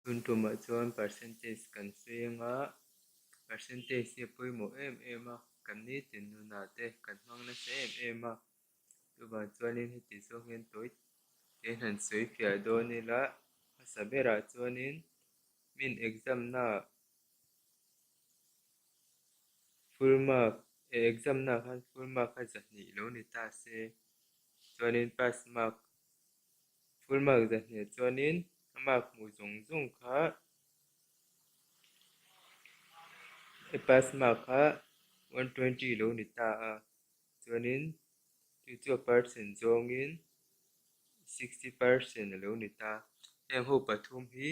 Tun tumah chuan percentage kan sawi anga percentage hi a pawimawh em em a, kan nitin nunah te kan hmang nasa em em a, chuvang chuanin heti zawng hian tawi te han sawi fiah dawn ila hmasa berah chuanin min exam naah full mark eh exam naah khan full mark kha zahnih lo ni ta se chuanin pass mark Full mark zahnih chuanin a mark hmuh zawng zawng kha a pass mark kha 120 lo ni ta a, chuanin chu chu a percent zawngin 60% a lo ni ta. Heng ho pathum hi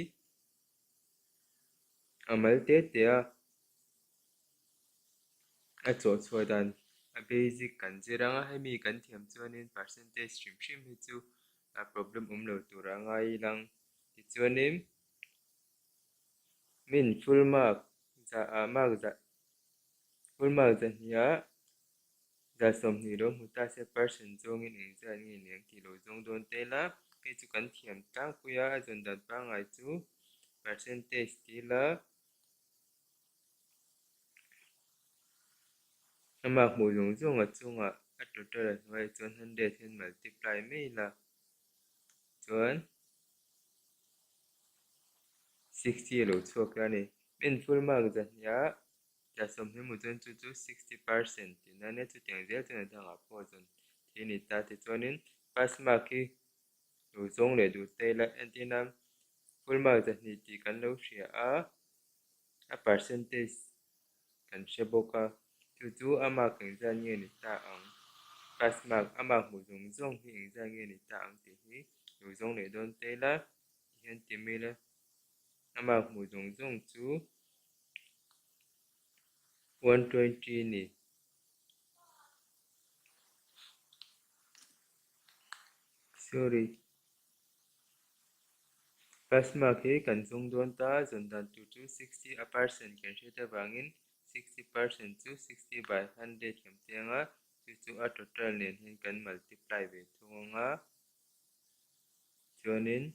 A mal te te a, a chawh chhuah dan a basic kan zir ang a, hemi kan thiam chuanin percentage hrim hrim hi chu a problem awm lo tur a ngai ilang. Tichuanin min full mark zah ah mark zah full mark zahnih ah Za 20 lo hmu ta se percent zawngin engzat nge ni ang tih lo zawng dawn tel a, hei chu kan thiam tlangpui a, a zawn dan pangngai chu percentage ti ila amah hmuh zawng zawng a chungah a total a hnuaiah chuan 100 hian multiply mai ila chuan 60 a lo chhuak la a ni. Min full mark zahniah Tla 20 mu chuan chu chu 60% tihna ania, chutiang zel chuan a dangah pawh a zawn thei a ni ta. Tichuanin pass mark hi lo zawng leh duh ta ila, entirna full mark 2 tih kan lo hria a, a percentage kan hre bawk a, chu chu a mark engzat nge ni ta ang, pass mark a mark hmuh zawng zawng hi engzat nge ni ta ang tih hi lo zawng leh dawn ta ila, tihian ti mai ila a mark hmuh zawng zawng chu 120 ni. Sorry. Pass mark hi kan zawng dawn ta, zawn dan tur chu 60 a percent kan hriat avangin 60 percent chu 60 by 100 kan piang a, chu chu a total nen hian kan multiply ve thung ang a, chuanin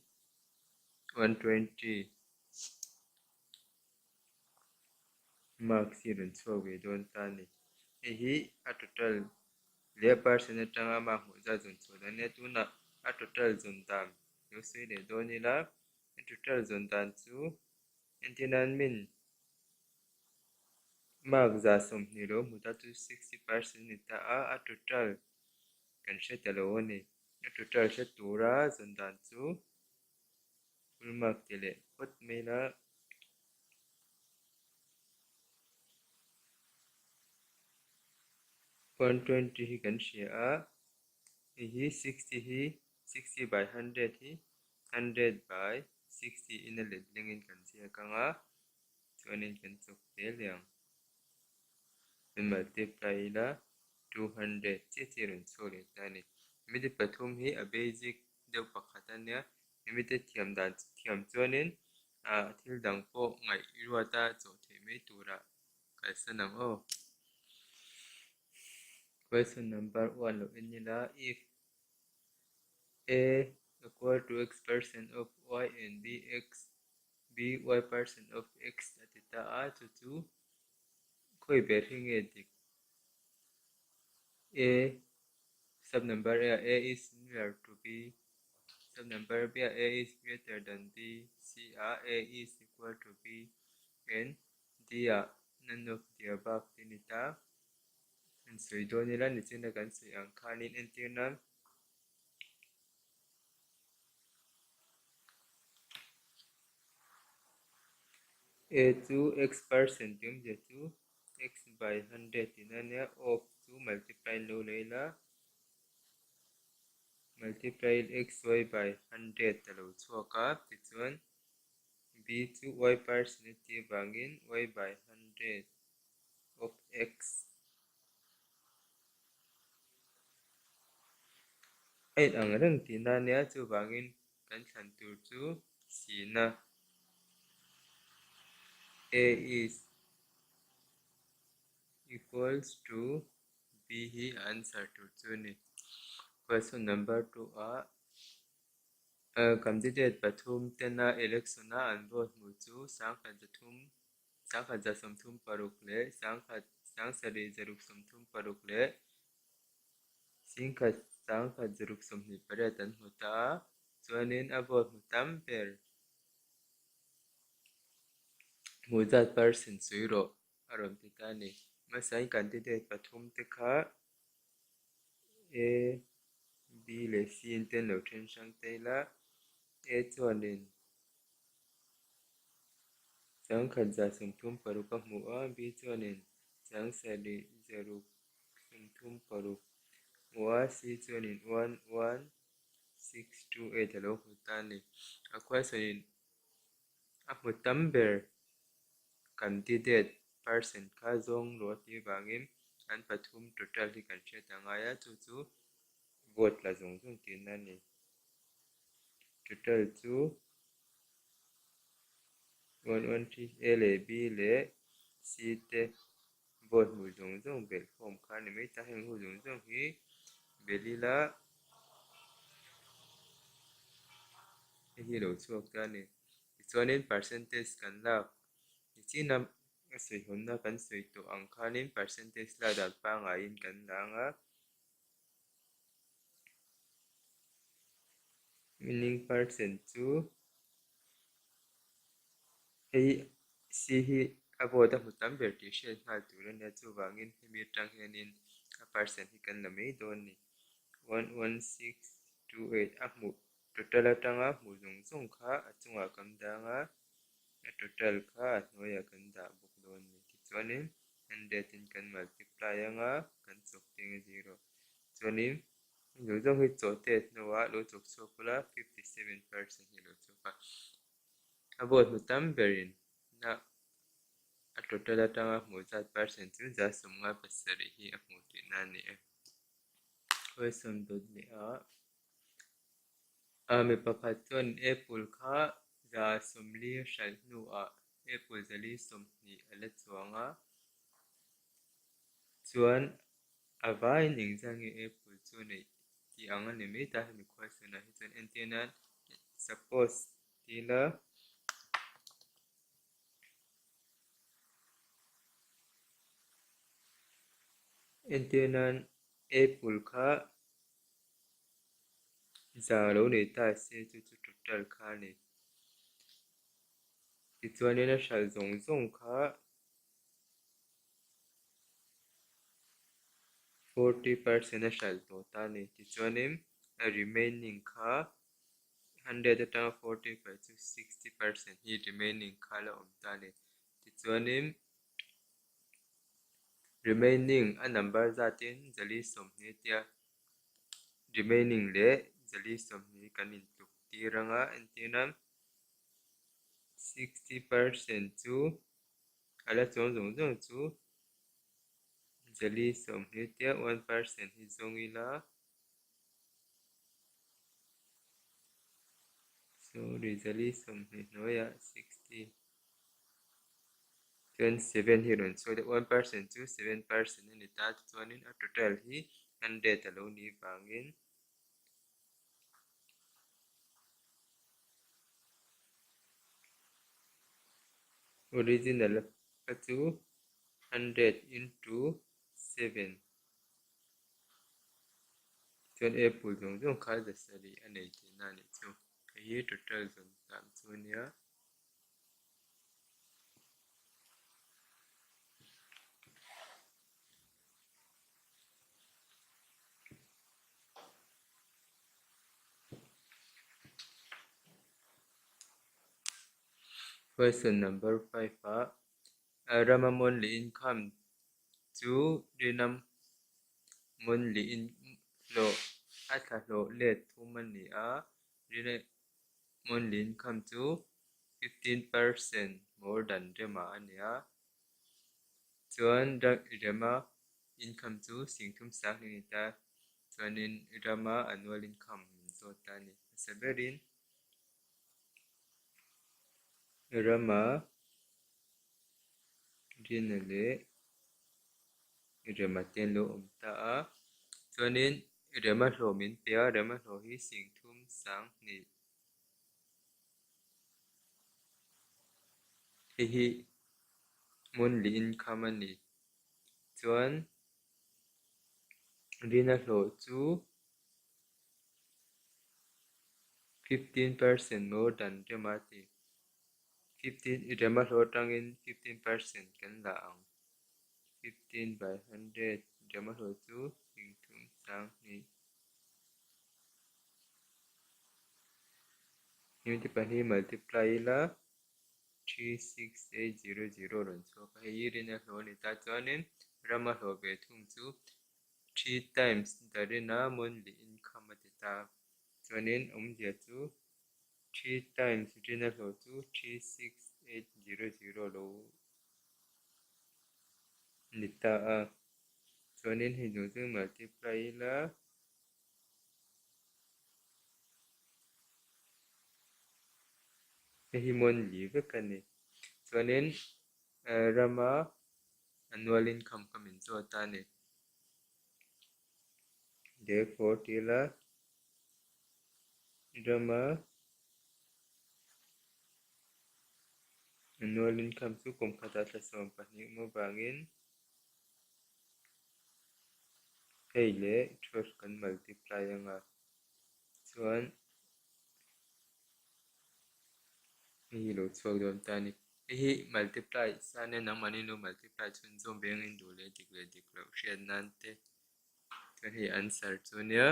120 Marks hi rawn chhuak ve dawn ta a ni. Hei hi a total leh a percent atanga mark hmuh zat zawn chhuah dan nia. Tunah a total zawn dan lo sawi leh dawn ila, a total zawn dan chu entir nan min mark 20 lo hmu ta chu 60% ni ta a, a total kan hre ta lo a ni. A total hre tura zawn dan chu Full mark ti leh phawt mai la. 120 hi kan hria a, hei hi 60 hi 60 by 100 hi 100 by 60 in a let lengin kan ziak ang a, chuanin kan chawk zel leh ang. Kan multiply ila 200 chiah chiah rawn chhuak leh ta a ni. Hemi pathum hi a basic deuh pakhat a nia, hemi te thiam dan thiam chuanin ah thil dang pawh ngaih ruata chawh theih mai turah kalsan ang aw. Question number 1 loh en ila if A equal to x percent of y and B x B y percent of x a ti ta a, chu chu khawi ber hi nge dik? A Sub number A ah A is similar to B, sub number B ah A is greater than B, C ah A is equal to B and D ah none of the above tih a ni ta. An sawi dawn ila nichina kan sawi ang khanin entir nan A chu x percent tih awmzia chu x by 100 tihna a nia, of chu multiply lo la ila multiply x y by 100 a lo chhuak a, tichuan b chu y percent a tih avangin y by 100 of x a in ang reng tihna a nia, chuvangin kan thlan tur chu sihna A is equals to B hi a answer tur chu a ni. Question number 2 ah. Candidate pathum tena election a an vote hmuh chu sangkhat zathum, sangkhat za sawmthum paruk leh sangkhat sangsarih zaruk sawmthum paruk leh singkhat sangkhat zaruk sawmhnih pariat an hmu ta a, chuanin a vote hmu tam ber hmuh zat percent sawi rawh a rawn ti ta a ni. Hmasain candidate pathum te kha A, B leh C in te an lo then hrang ta ila, A chuanin changkhat za sawmthum paruk a hmu a, B chuanin chang sarih zaruk sawmthum paruk hmu a, C chuanin one one 628 a lo hmu ta a ni. A question-in a hmu tam ber candidate percent kha zawng rawh a tih vangin an pathum total hi kan hriat a ngai a, chu chu vote la zawng zawng tihna a ni. Total chu 113 A leh B leh C te vote hmuh zawng zawng belh khawm kha a ni mai ta. Heng ho zawng zawng hi belh ila hei hi a lo chhuak ta a ni. Tichuanin percentage kan lak nichin a a sawi hawnna kan sawi tawh ang khanin percentage la dan pangaiin kan la ang a. Winning percent chu hei C hi a vote a hmu tam ber tih hriat nghal tur a nia chuvangin hemi atang hianin a percent hi kan la mai dawn a ni. 11628 a hmuh total atanga hmuh zawng zawng kha a chungah kan dang a, a total kha a hnuaiah kan dah bawk dawn a ni. Tichuanin hundred in kan multiply anga kan chawk teng a zero. Chuanin hemi zawng zawng hi chawh tet hnuah lo chawk chhuak ula 57% hi a lo chhuak a. A vote hmu tam berin na a total atanga hmuh zat percent chu za sawmnga pasarih hi a hmuh tihna a ni e. Question dawt leh a A mi pakhat chuan apple kha za sawmli a hralh hnuah apple zali sawmhnih a la chuang a, chuan a vaiin engzah nge apple chu neih tih ang a ni mai ta hemi question ah hi chuan entir nan suppose ti ila entir nan apple kha Za lo nei ta se chu chu total kha a ni. Tichuanin a hralh zawng zawng kha 40% a hralh tawh ta a ni. Tichuanin a remaining kha 100 atanga 40 paih chu 60% hi remaining kha a la awm ta a ni. Tichuanin remaining a number zatin zali sawmhnih tia Remaining leh zali sawmhnih kan intluk tir anga entir nan 60% chu a la chuang zawng zawng chu zali sawmhnih tia 1% hi zawng ila sorry zali sawmhnih hnuaiah 60 Chuan seven hi rawn chhuak deuh 1% chu 7% a ni ta tichuanin a total hi 100 a lo nih vangin original kha chu 100 into 7 chuan apple zawng zawng kha za sarih a nei tihna a nih chu. Hei hi total zawn dan chu a nia. Question number 5 ah Rama monthly income chu Rina monthly hlawh a thla hlawh let thum a ni a, Rina Monthly income chu 15% more than Rema a ni a, chuan Rema income chu singthum sang hle a ni ta, chuanin Rama annual income min zawt ta a ni. Hmasa berin Rama Rina leh Rema te an lo awm ta a, chuanin Rema hlawh min pe a, Rema hlawh hi singthum sang hnih. Hei hi monthly income a ni. Chuan rina hlawh chu 15% more than rema a ti. 15 rema hlawh atangin 15% kan la ang. 15 by 100 rema hlawh chu singthum sanghnih. Hemi pahnih multiply ila 36800 rawn chhuak a, hei hi rin a hlawh a ni ta. Chuanin rama hlawh ve thung chu three times the rina monthly income a ti ta. Chuanin awmzia chu three times rina hlawh chu 36800 lo ni ta a. Chuanin hei zawng chu multiply ila. Hei hi monthly vek a ni. Chuanin rama annual income kha min zawt a ni. Therefore tila rama annual income chu kum khatah thla 12 awm avangin Hei leh 12 kan multiply anga chuan hei hi lo chhuak dawn ta a ni. Hei hi multiply san e nangmahni lo multiply chhunzawm veng in duh leh dik leh dik loh hriat nan te chuan hei answer chu nia.